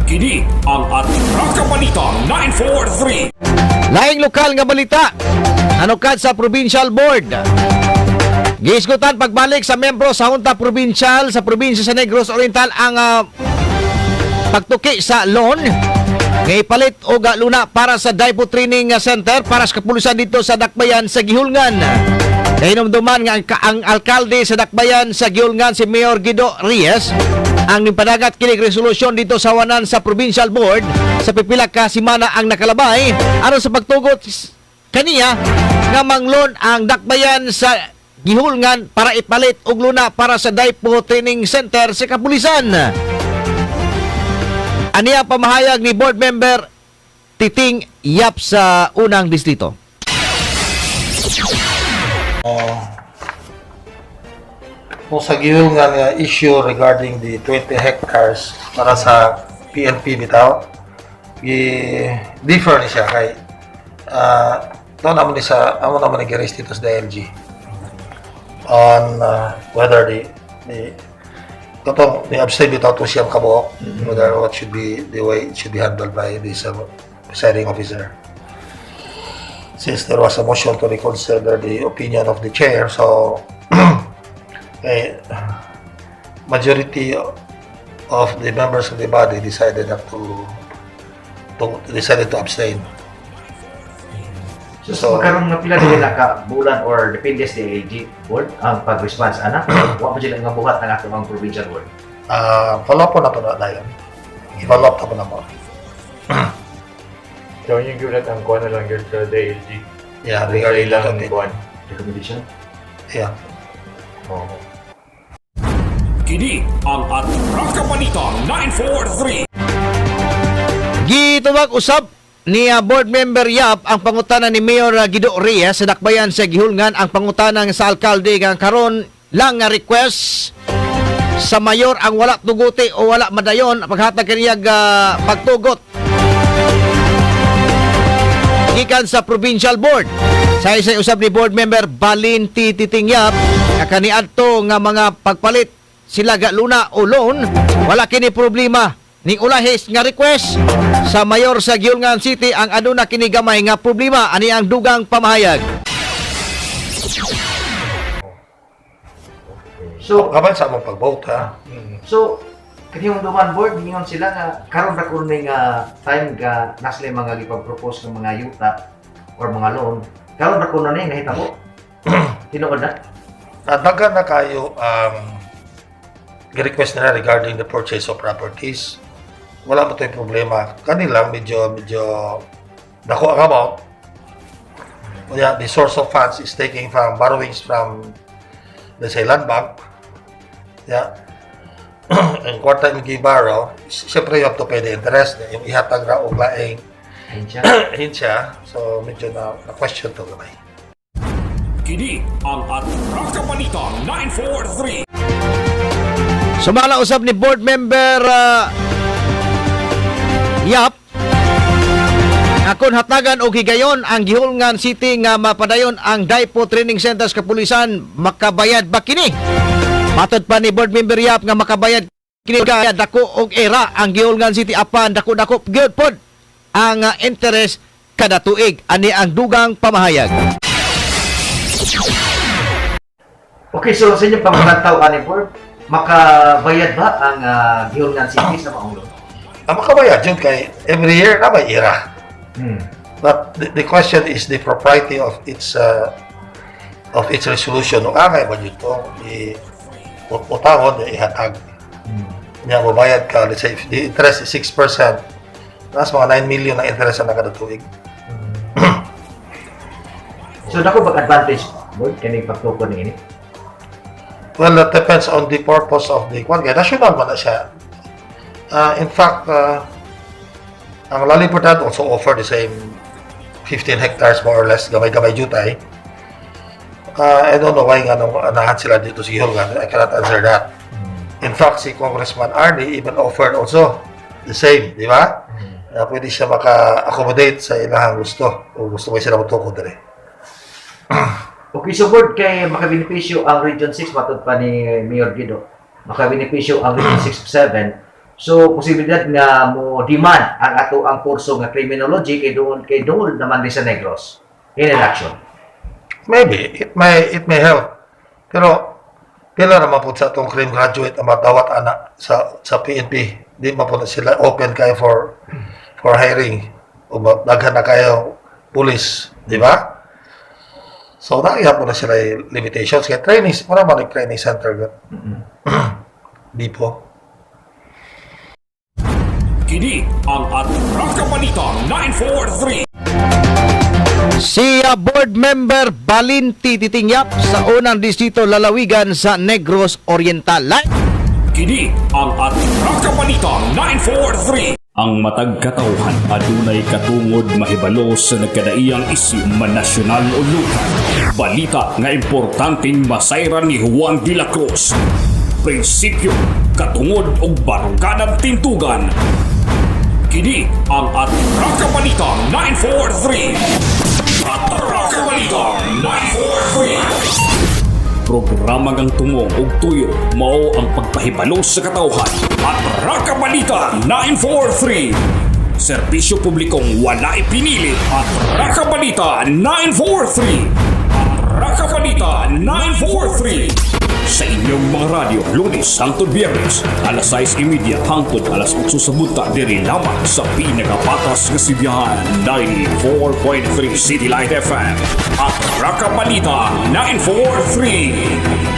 Kini ang Atraka Balita 943. Laing lokal nga balita. Nanukad sa Provincial Board. Gihisgutan pagbalik sa membro sa Junta Provincial sa probinsya sa Negros Oriental ang pagtuki sa loan nga ipalit og luna para sa Daipo Training Center para sa kapulisan dito sa Dakbayan sa Gihulngan. Kahinumduman nga ang alkalde sa Dakbayan sa Gihulngan, si Mayor Guido Reyes, ang nipadagat kinig resolusyon dito sa wanan sa Provincial Board sa pipila ka semana ang nakalabay aron sa pagtugot kaniya nga manglon ang Dakbayan sa Gihulngan para ipalit og luna para sa Daipo Training Center sa kapulisan. Aniya pamahayag ni board member Titing Yap sa unang distrito. Kung sa gihulngan nga issue regarding the 20 hectares para sa PNP bitaw, gi differ ni siya kay to naman ni sa amo naman ni gi-raise dito sa DILG on whether the katong ni abstain bitaw to siyang kabuok, whether what should be the way it should be handled by this presiding officer, since there was a motion to reconsider the opinion of the chair. So eh, majority of the members of the body decided not to decided to abstain. So, so magkaroon nga pila nila ka bulan or depende sa DILG board ang pag-response ana. Wa pa sila nga buhat ang ato ang provincial board. Follow up po na to na yun. I-follow up na po na mo. So yung gulat ang kuha na lang yun sa DILG. Yeah, regarding lang that. Kuan. Recommendation. Yeah. Oo. Kini ang Atraka Balita 943. Gitubag usab ni board member Yap ang pangutana ni Mayor Guido Reyes sa Dakbayan sa Gihulngan ang pangutana sa alkalde nga karon lang nga request sa mayor ang wala tuguti o wala madayon paghatag kaniyag pagtugot gikan sa provincial board. Sa isa usab ni board member Valenty Titing Yap nga kaniadto nga mga pagpalit sila ga luna o loan, wala kini problema ning ulahis nga request sa mayor sa Gihulngan City ang aduna kini gamay nga problema. Ani ang dugang pamahayag. So, Kaban sa among pag-vote, ha? So kaniyong duman board ningon sila nga karon ra kuno ni nga time nga nasila yung mga gipag-propose ng mga yuta or mga loan. Karon ra kuno ni nahitabo. Tinuod na. Daghan na kayo ang request nila regarding the purchase of properties. Wala mo to'y problema. Kanilang medyo dako ang amount. Kaya the source of funds is taking from borrowings from, let's say, land bank. Yeah. Ang kwarta yung gi-borrow, siyempre you have to pay the interest. Yung ihatag ra og laing Ayun siya. ahensya. So medyo na question to gamay. Kini ang Atraka Balita 943. Sumala usab ni board member Yap akon hatagan og higayon ang Gihulngan City nga mapadayon ang Daipo Training Center sa kapulisan, makabayad ba kini? Matod pa ni board member Yap nga makabayad kini kaya dako og era ang Gihulngan City, apan dako-dako gyud pod ang interest kada tuig. Ani ang dugang pamahayag. Okay, so sa inyong pamalantaw ani board, makabayad ba ang Gihulngan City sa maong loan? Ang makabayad yun kay every year na may ira. But the question is the propriety of its resolution. O angay ba yun to? I utangon, ihatag. Nya mobayad ka, let's say if the interest is 6%, nas mga 9 million na interest ang kada tuig. So dako bag advantage board kani pagtukod ni ini? Well, that depends on the purpose of the kwan. Kaya national man na siya. In fact, ang La Libertad also offer the same 15 hectares more or less, gamay-gamay jutay. I don't know why nga nung anahan sila dito sa Gihulngan. I cannot answer that. In fact, si Congressman Arnie even offered also the same, di ba? Pwede siya maka-accommodate sa ilahang gusto. Kung gusto mo sila matukod diri. Okay, so board kay makabenepisyo ang Region 6 matod pa ni Mayor Guido. Makabenepisyo ang Region 6 7 So posibilidad nga mo demand ang ato ang kurso nga criminology kay doon naman di sa Negros in election. Maybe it may help. Pero pila naman po sa atong crime graduate ang madawat ana sa PNP. Di man po na sila open kayo for hiring o daghan na kayo police, di ba? So nagiha po na sila yung limitations kay training, wala man yung training center gud. Di po. Kini ang Atraka Balita 943. Si board member Balinti Titingyap sa unang distrito lalawigan sa Negros Oriental. Live. Kini ang Atraka Balita 943. Ang matag katawhan adunay katungod mahibalo sa nagkadaiyang isyu man nasyonal o lokal. Balita nga importanteng masayran ni Juan de la Cruz. Prinsipyo, katungod ug barukadang tintugan. Kini ang Atraka Balita 943. Atraka Balita 943. Programa ngang tumong ug tuyo mao ang pagpahibalo sa katawhan. Atraka Balita 943. Serbisyo publikong wala ipinili. Atraka Balita 943. Atraka Balita 943. Sa inyong mga radyo, Lunes hangtod Biyernes, alas 6:30 hangtod alas 8 sa buntag, diri lamang sa pinakapatas nga sibihan, 94.3 City Light FM. Atraka Balita 943.